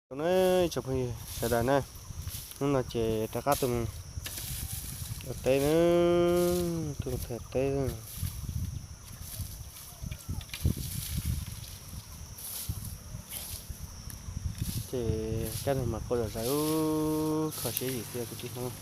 Tus na, tsoom phooj ywg sawv daws na, hnub no ces rov qab tuaj mus ua teb na, tuaj mus thaij teb. Ces kab nag mas quaj zom zaws, kho siab zim thiab kwv tij Hmoob.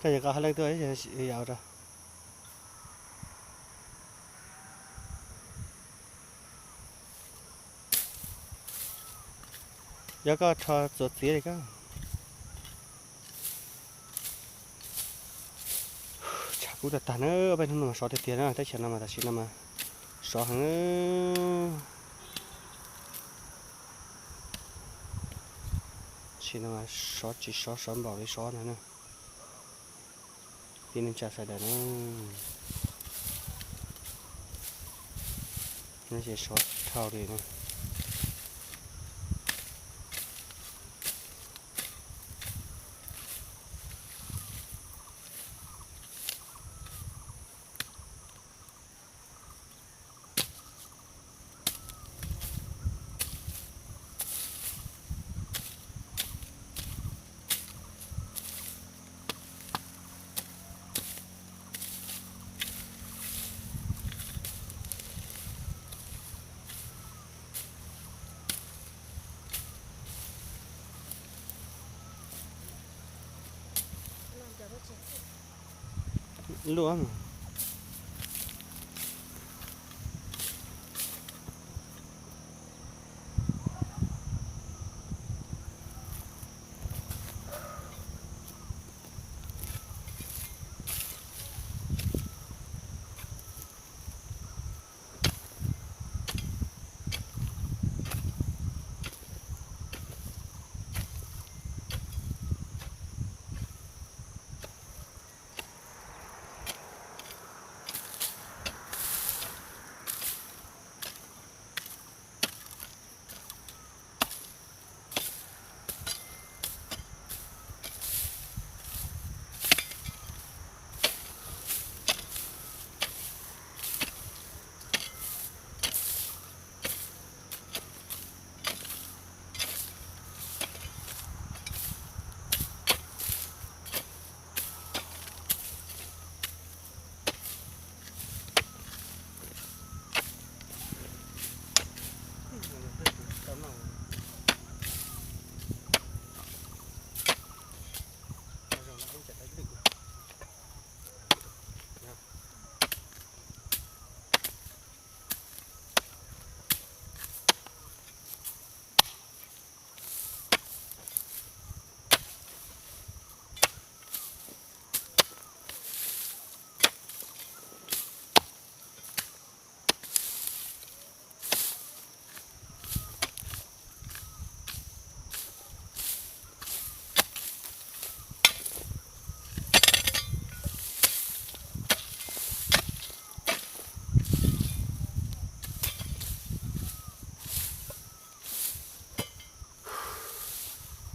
Koj nyuam qhuav hais leej twg yam rau. Yog koj rho txuas txiav li koj. Tshav kub tag tag na, ob peb hnub no mas sov tiag tiag na, teb chaws no mas tam sim no mas sov heev. Tam sim no mas sov tsis sov, sov npaum li sov ntag na. Tib neeg tsa sawv daws na, nyob ze sov dhau li na. Luaj.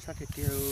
Sab tiag tiag.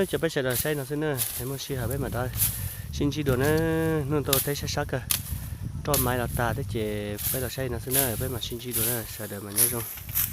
Cov peb sawv daws saib no xwb na, es muaj sij hawm peb mam rov sib ntsib dua na. Hnub no tuaj teb sab sab kawg, Toj maiv los tag thiab ces peb los saib li no xwb na, peb mam sib ntsib dua na, sawv daws mas nyob zoo.